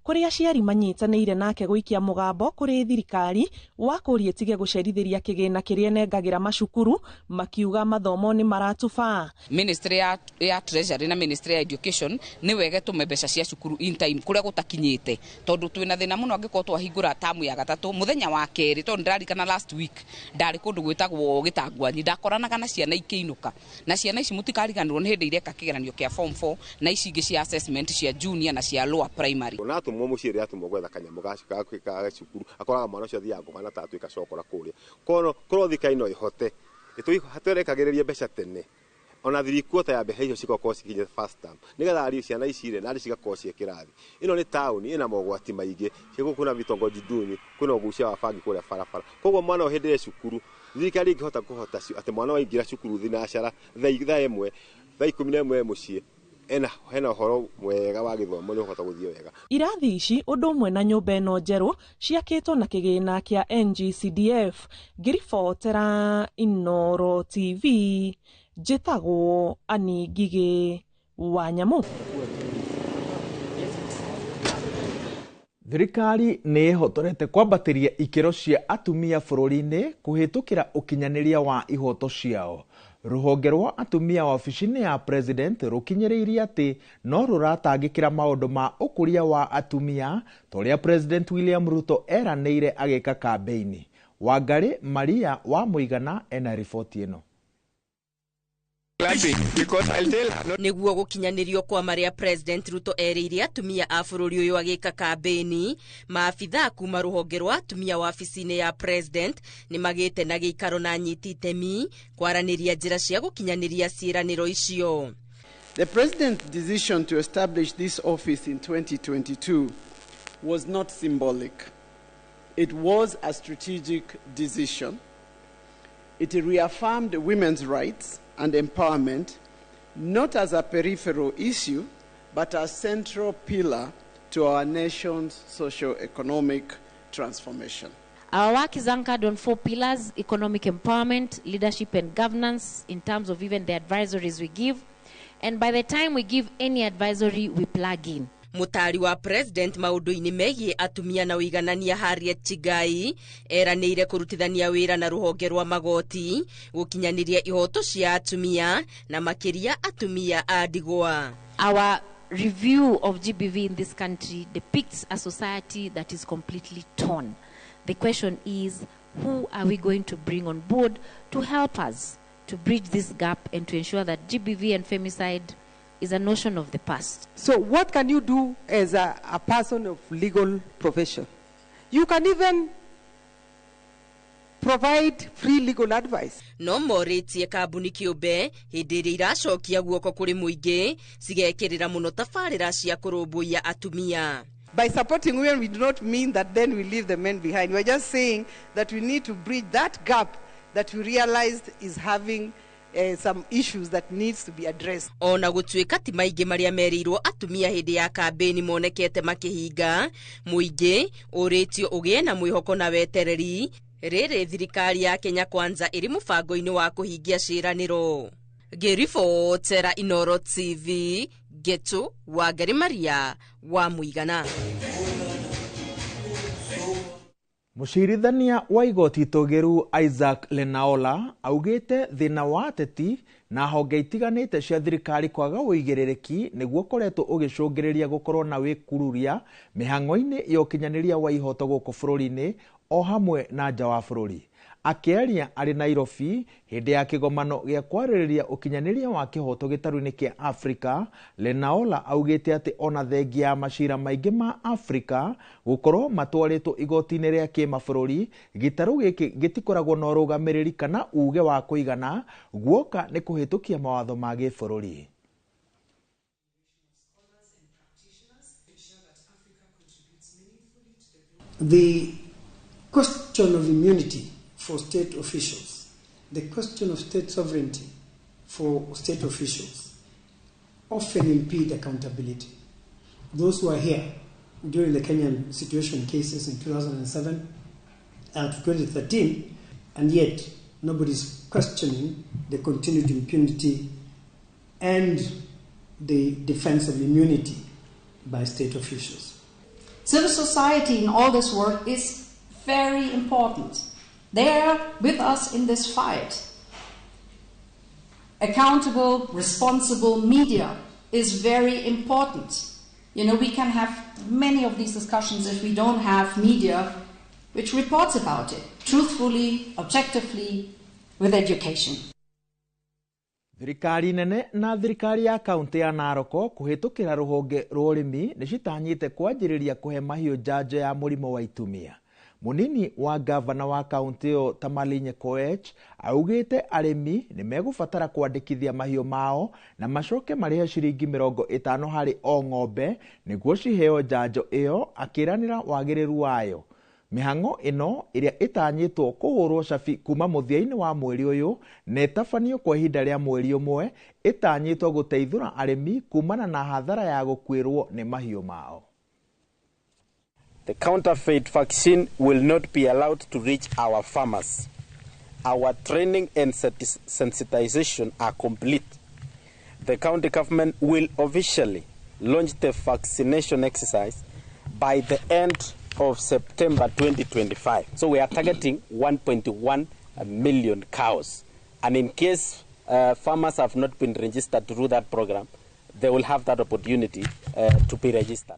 kũrĩa aciari manyitanĩire nake gũikia mũgambo kũrĩ thirikari wa kũria ĩtige gũcerithĩria kĩgĩna kĩrĩa ĩnengagĩra macukuru, makiuga mathomo nĩ maratuba. Ministry ya Treasury na Ministry ya Education nĩ wega tũme mbeca cia cukuru in time kũrĩa gũtakinyĩte, tondũ twĩna thĩna mũno angĩkorwo twahingũra tamu ya gatatũ mũthenya wa kerĩ, tondũ ndĩrarikana last week ndarĩ kũndũ gwĩtagwo Gĩtangwanyi, ndakoranaga na Ciana ikĩinũka na ciana ici mũtikariganĩrwo nĩ hĩndĩ ireka kĩgeranio kĩa form 4 na ici ingĩ cia assessment cia junior na cia lower primary. Ona atũmwo mũciĩ rĩrĩa atũmwo gwetha kanyamũ ga cukuru, akoraga mwana ũcio athiaga ngoma na tatuĩka cokora kũrĩa. Korwo thirikari no ĩhote ĩtũrekagĩrĩrie mbeca tene, ona 3/4 ya mbeca icio cigakorwo cikinyĩte first term, nĩgetha ariũ ciana ici rĩ narĩ cigakorwo ciĩ kĩrathi. Ĩno nĩ taũni ĩna mogwati maingĩ, kwĩna vitongoji duni, kwĩna ũgucia wa bangi kũrĩa barabara. Koguo mwana ũyũ hĩndĩ ĩrĩa cukuru, thirikari ĩngĩhota kũhota atĩ mwana waingĩra cukuru thinacara thaa 1, thaa 11 mũciĩ, hena ũhoro mwega wa gĩthomo nĩ ũhota gũthiĩ wega. Irathi ici ũndũ ũmwe na nyũmba ĩno njerũ ciakĩtwo na kĩgĩna kĩa NGCDF. Ngĩribotera Inooro TV, njĩtagwo Annie Ngigĩ wa Nyamũ. Thirikari nĩ ĩhotorete kwambatĩria ikĩro cia atumia bũrũri-inĩ kũhĩtũkĩra ũkinyanĩria wa ihoto ciao. Rũhonge rwa atumia wabici-inĩ ya president rũkinyĩrĩirie atĩ no rũratangĩkĩra maũndũ ma ũkũria wa atumia ta ũrĩa President William Ruto eranĩire agĩka kambĩini. Wangari Maria wa Mũigana ena riboti ĩno. Nĩguo gũkinyanĩrio kwa marĩa President Ruto erĩire atumia a bũrũri ũyũ agĩka kambĩini, maabithaa kuma rũhonge rwa atumia wabici-inĩ ya President nĩmagĩte na gĩikaro na anyiti itemi kwaranĩria njĩra cia gũkinyanĩria ciĩranĩro icio. The President's decision to establish this office in 2022 was not symbolic. It was a strategic decision. It reaffirmed women's rights and empowerment, not as a peripheral issue, but a central pillar to our nation's socio-economic transformation. Our work is anchored on 4 pillars: economic empowerment, leadership and governance, in terms of even the advisories we give. And by the time we give any advisory, we plug in. Mũtari wa President maũndũ-inĩ megiĩ atumia na ũiganania Harriet Chigai eranĩire kũrutithania wĩra na rũhonge rwa magoti gũkinyanĩria ihoto cia atumia na makĩria atumia a ndigwa. Our review of GBV in this country depicts a society that is completely torn. The question is, who are we going to bring on board to help us to bridge this gap and to ensure that GBV and femicide is a notion of the past? So what can you do as a person of legal profession? You can even provide free legal advice. No morĩtie kambuni kĩũmbe hĩndĩ ĩrĩa iracokia guoko kũrĩ mũingĩ cigekĩrĩra mũno tabarĩra cia kũrũmbũiya atumia. By supporting women, we do not mean that then we leave the men behind. We're just saying that we need to bridge that gap that we realized is having some issues that needs to be addressed. Ona gũtuĩka ti maingĩ marĩa merĩirwo atumia hĩndĩ ya kambĩini monekete makĩhinga, mũingĩ ũrĩtio ũgĩe na mwĩhoko na wetereri rĩrĩ thirikari ya Kenya Kwanza ĩrĩ mũbango-inĩ wa kũhingia ciĩranĩro. Ngĩribotera Inooro TV, Getu Wangari Maria wa Mũigana. Mũcirithania wa igoti itũgĩru Isaac Lenaola augĩte thĩna wa ateti na honge itiganĩte cia thirikari kwaga ũigĩrĩrĩki nĩguo ũkoretwo ũgĩcũngĩrĩria gũkorwo na wĩkururia mĩhang'o-inĩ ya ũkinyanĩria wa ihoto gũkũ bũrũri-inĩ o hamwe na nja wa bũrũri. Akĩaria arĩ Nairobi hĩndĩ ya kĩgomano gĩa kwarĩrĩria ũkinyanĩria wa kĩhoto gĩtarũ-inĩ kĩa Afrika, Lenaola augĩte atĩ ona thengia ya macira maingĩ ma Afrika gũkorwo matwarĩtwo igoti-inĩ rĩa kĩmabũrũri, gĩtarũ gĩkĩ gĩtikoragwo na ũrũgamĩrĩri kana uge wa kũigana guoka nĩ kũhĩtũkia mawatho ma gĩbũrũri. The question of immunity for state officials, the question of state sovereignty for state officials often impede accountability. Those who are here during the Kenyan situation cases in 2007 and 2013, and yet nobody's questioning the continued impunity and the defense of immunity by state officials. Civil society in all this work is very important. They are with us in this fight. Accountable, responsible media is very important. You know, we can have many of these discussions if we don't have media which reports about it, truthfully, objectively, with education. Thirikari nene na thirikari ya kaunti ya Narok kũhĩtũkĩra rũhonge rwa ũrĩmi nĩ citanyĩte kwanjĩrĩria kũhe mahiũ njanjo ya mũrimũ wa itumia. Mũnini wa gavana wa kaunti ĩyo Tamalinye Koech augĩte arĩmi nĩ megũbatara kwandĩkithia mahiũ mao na macoke marĩhe ciringi 50 harĩ o ng'ombe nĩguo ciheo njanjo ĩyo, akĩranĩra wagĩrĩru wayo. Mĩhang'o ĩno ĩrĩa ĩtanyĩtwo kũhũrwo cabi kuma mũthia-inĩ wa mweri ũyũ na ĩtabanio kwa ihinda rĩa mweri ũmwe, ĩtanyĩtwo gũteithũra arĩmi kumana na hathara ya gũkuĩrwo nĩ mahiũ mao. The counterfeit vaccine will not be allowed to reach our farmers. Our training and sensitization are complete. The county government will officially launch the vaccination exercise by the end of September 2025. So we are targeting 1.1 million cows. And in case farmers have not been registered through that program, they will have that opportunity to be registered.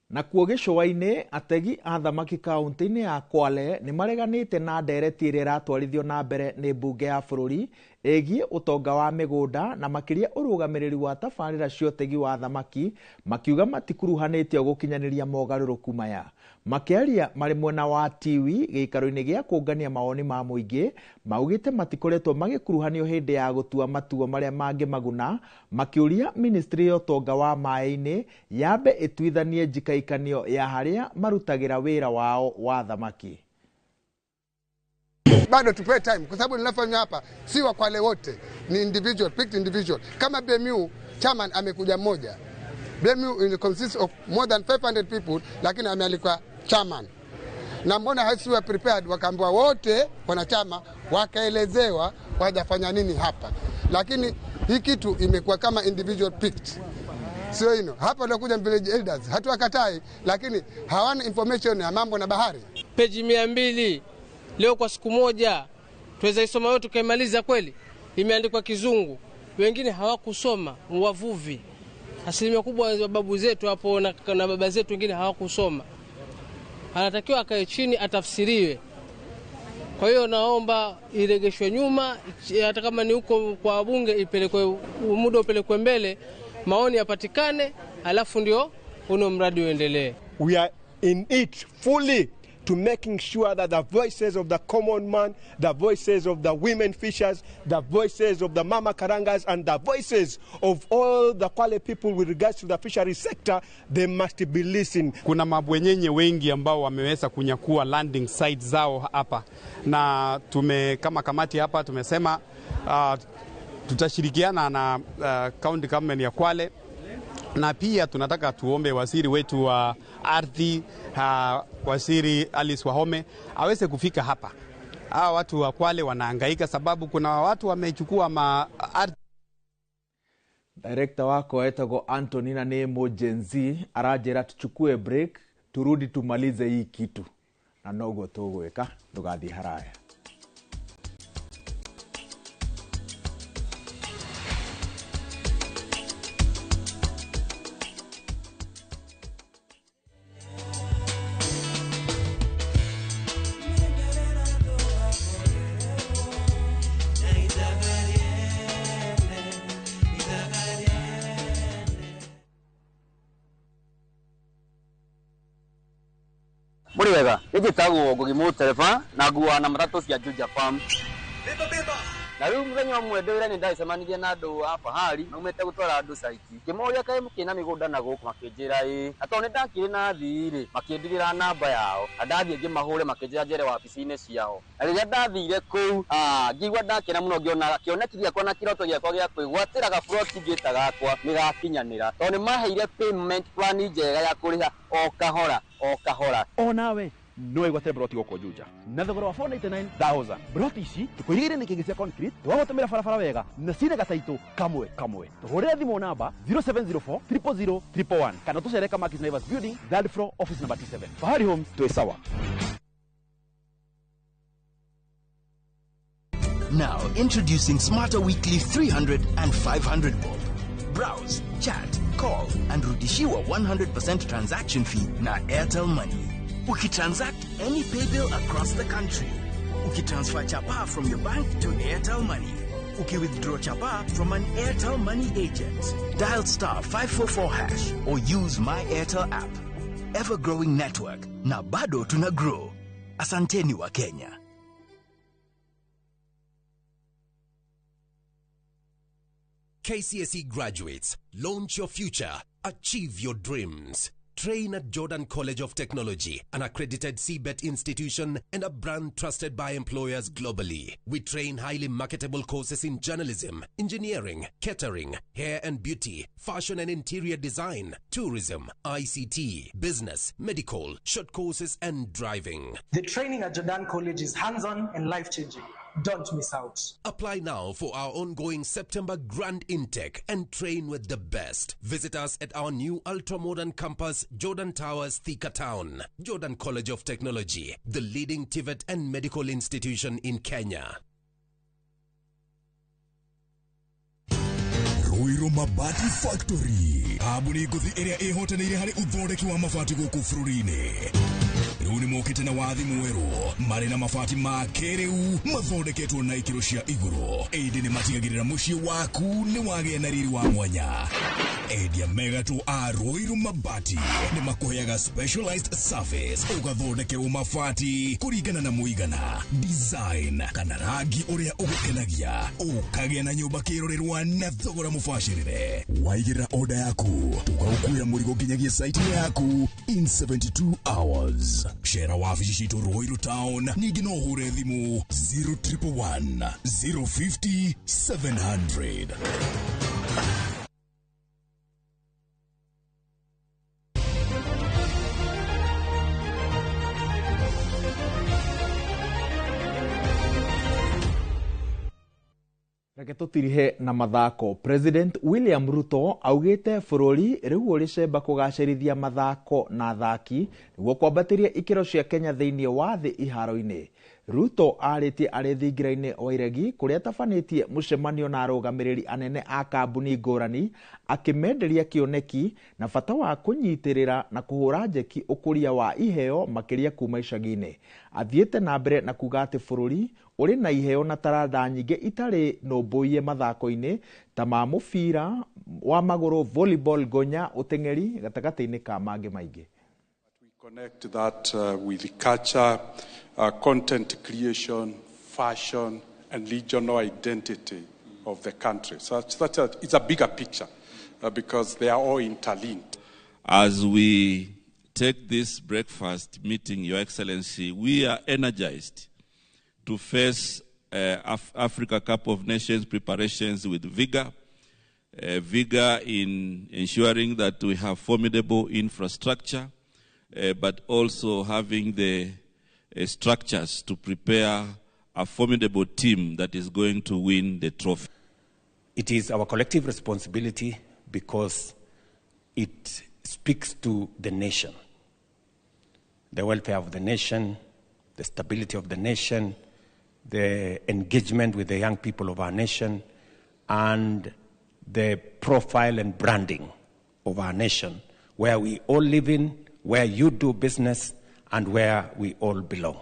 Nakuo gĩcũa-inĩ, ategi a thamaki kaunti-inĩ ya Kwale nĩ mareganĩte na ndereti ĩrĩa ĩratwarithio na mbere nĩ mbunge ya bũrũri ĩgiĩ ũtonga wa mĩgũnda na makĩria ũrũgamĩrĩri wa tabarĩra cia ũtegi wa thamaki, makiuga matikuruhanĩtio gũkinyanĩria mogarũrũku maya. Makĩaria marĩ mwena wa Tiwi gĩikaro-inĩ gĩa kũngania mawoni ma mũingĩ, maugĩte matikoretwo magĩkuruhanio hĩndĩ ya gũtua matua marĩa mangĩmaguna, makĩũria ministry ya ũtonga wa maĩ-inĩ yambe ĩtuithanie njikaikanio ya harĩa marutagĩra wĩra wao wa thamaki. Bado tupewe time kwa sababu ninafanya hapa si wa Kwale wote, ni individual, picked individual. Kama BMU chairman amekuja mmoja. BMU consists of more than 500 people, lakini amealikwa chairman. Na mbona hasiwa prepared, wakaambiwa wote wanachama wakaelezewa wajafanya nini hapa. Lakini hii kitu imekuwa kama individual picked. Sio hino. Hapa walikuja village elders, hatuwakatai, lakini hawana information ya mambo na bahari. Peji 200 leo kwa siku moja tuweza isoma yote tukaimaliza kweli? Imeandikwa Kizungu, wengine hawakusoma, wavuvi. Asilimia kubwa ya babu zetu hapo na baba zetu wengine hawakusoma. Anatakiwa akae chini atafsiriwe. Kwa hiyo naomba iregeshwe nyuma, hata kama ni huko kwa wabunge ipelekwe, muda upelekwe mbele, maoni yapatikane, alafu ndio uno mradi uendelee. We are in it fully to making sure that the voices of the common man, the voices of the women fishers, the voices of the mama karangas, and the voices of all the Kwale people with regards to the fishery sector, they must be listened. Kuna mabwenyenye wengi ambao wameweza kunyakua landing site zao hapa, na tume kama kamati hapa tumesema tutashirikiana na county government ya Kwale, na pia tunataka tuombe waziri wetu wa ardhi, waziri Alice Wahome aweze kufika hapa. Hawa watu wa Kwale wanahangaika sababu kuna watu wamechukua ma ardhi. Director wako etagwo Antonina nĩ Mojenzi aranjĩra tuchukue break turudi tumalize hii kitu, na noguo tũgwĩka, ndũgathiĩ haraya. Muri wega, njĩtagwo Ngugi Mũtereba na nguaga na matatũ cia Juja Farm. Na rĩu mũthenya ũmwe ndĩ wĩra nĩ ndacemanirie na andũ a Fahari maumĩte gũtwara andũ site. Ngĩmoria kaĩ mũkĩrĩ na mĩgũnda na gũkũ, makĩnjĩra ĩĩ. Na tondũ nĩ ndakĩrĩ na athii rĩ, makĩndigĩra namba yao. Na ndathiĩ ngĩmahũre makĩnjĩra njere wabici-inĩ ciao. Na rĩrĩa ndathire kũu, ngĩigua ndakena mũno ngĩona kĩoneki gĩakwa na kĩroto gĩakwa gĩa kwĩgwatĩra gaburoti ngĩta gakwa nĩ gakinyanĩra. Tondũ nĩ maheire payment plan njega ya kũrĩha o kahora o kahora. Onawe no wĩgwatĩre broti gũkũ Juja na thogora wa 499,000. Broti ici tũkũigĩrĩire nĩ kĩngĩ cia concrete, twagũtũmĩra barabara wega na cina gataitũ kamwe kamwe. Tũhũrĩre thimũ namba 0704 000 111 kana tũcere Kamakis Naivas Building, third floor, office number T7. Fahari Homes, twĩ sawa. Now introducing Smarter Weekly 300 and 500 bob. Browse, chat, call and rudishiwa 100% transaction fee na Airtel Money. Ukitransact any pay bill across the country. Ukitransfer chapa from your bank to Airtel Money. Ukiwithdraw chapa from an Airtel Money agent. Dial star 544 hash or use My Airtel app. Ever growing network na bado tuna grow. Asanteni wa Kenya. KCSE graduates, launch your future, achieve your dreams. Train at Jordan College of Technology, an accredited CBET institution and a brand trusted by employers globally. We train highly marketable courses in journalism, engineering, catering, hair and beauty, fashion and interior design, tourism, ICT, business, medical, short courses and driving. The training at Jordan College is hands-on and life-changing. Don't miss out. Apply now for our ongoing September grand intake and train with the best. Visit us at our new ultra-modern campus, Jordan Towers, Thika Town. Jordan College of Technology, the leading TVET and medical institution in Kenya. Ruiru Mabati Factory kambuni ngũthi ĩrĩa ĩhotanĩire harĩ ũthondeki wa mabati gũkũ bũrũri-inĩ. Rĩu nĩ mokĩte na wathi mwerũ marĩ na mabati ma kĩrĩu mathondeketwo na ikĩro cia igũrũ, ĩndĩ nĩ matigagĩrĩra mũciĩ waku nĩ wagĩa na riri wa mwanya. Endia megatũ a Ruiru Mabati nĩ makũheaga specialized service, ũgathondekerwo mabati kũringana na mũigana, design kana rangi ũrĩa ũgũkenagia, ũkagĩa na nyũmba kĩrorerwa na thogora mũbacĩrĩre. Waigĩrĩra order yaku tũkaũkuĩra mũrigo nginyagia site yaku in 72 hours. Shera wabici citũ Ruiru Town, ningĩ no ũhũre thimũ 0111 050 700. Reke tũtirihe na mathako. President William Ruto augĩte bũrũri rĩu ũrĩ cemba kũgacĩrithia mathako na athaki nĩguo kwambatĩria ikĩro cia Kenya thĩinĩ wa thĩ iharo-inĩ. Ruto arĩtie arĩ thingira-inĩ wa Iregi kũrĩa atabanĩtie mũcemanio na arũgamĩrĩri anene a kambuni ngũrani akĩmenderia kĩoneki na bata wa kũnyitĩrĩra na kũhũra njeki ũkũria wa iheo makĩria kuma icagi-inĩ. Athiĩte na mbere na kuga atĩ bũrũri ũrĩ na iheo na taranda nyingĩ itarĩ nũmbũiye mathako-inĩ ta ma mũbira wa magũrũ, volleyball, gonya, ũteng'eri gatagatĩ-inĩ ka mangĩ maingĩ. Connect that with culture, content creation, fashion, and regional identity of the country. So it's a bigger picture because they are all interlinked. As we take this breakfast meeting, Your Excellency, we are energized to face Africa Cup of Nations preparations with vigor, vigor in ensuring that we have formidable infrastructure, but also having the structures to prepare a formidable team that is going to win the trophy. It is our collective responsibility because it speaks to the nation, the welfare of the nation, the stability of the nation, the engagement with the young people of our nation, and the profile and branding of our nation, where we all live in, where you do business, and where we all belong.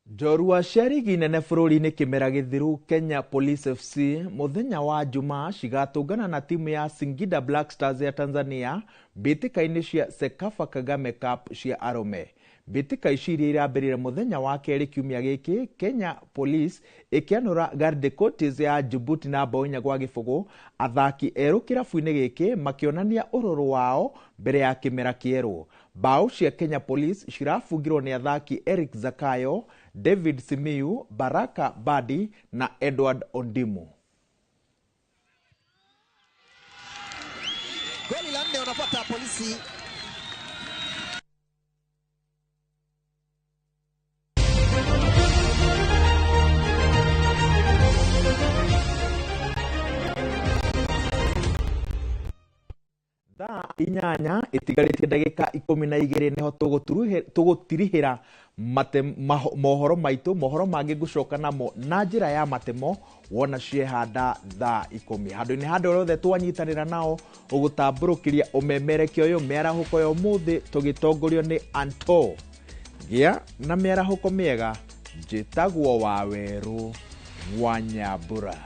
Njorua cia rigi nene bũrũri-inĩ kĩmera gĩthiru Kenya Police FC mũthenya wa Jumaa cigatũngana na timu ya Singida Black Stars ya Tanzania mbĩtĩka-inĩ cia Cecafa Kagame Cup cia arũme. Mbĩtĩka ici iria irambĩrĩire mũthenya wa kerĩ kiumia gĩkĩ, Kenya Police ĩkĩanũra Garde Cotes ya Djibouti na mbaũ 4-0, athaki erũ kĩrabu-inĩ gĩkĩ makĩonania ũrũrũ wao mbere ya kĩmera kĩerũ. Mbaũ cia Kenya Police cirabungirwo nĩ athaki Eric Zakayo, David Simiyu, Baraka Badi na Edward Ondimu. Goli la nne wanapata Polisi. Thaa 8 itigarĩtie ndagĩka 12 nĩho tũgũtirihĩra mohoro maitũ. Mohoro mangĩ ngũcoka namo na njĩra ya matemo wona ciehanda thaa 10. Handũ-inĩ handũ rĩothe twanyitanĩra nao ũgũtambũrũkĩria ũmemerekia ũyũ mĩarahũko ya ũmũthĩ tũgĩtongorio nĩ Anto. Gĩa na mĩarahũko mĩega. Njĩtagwo Wawerũ. Wanyabura.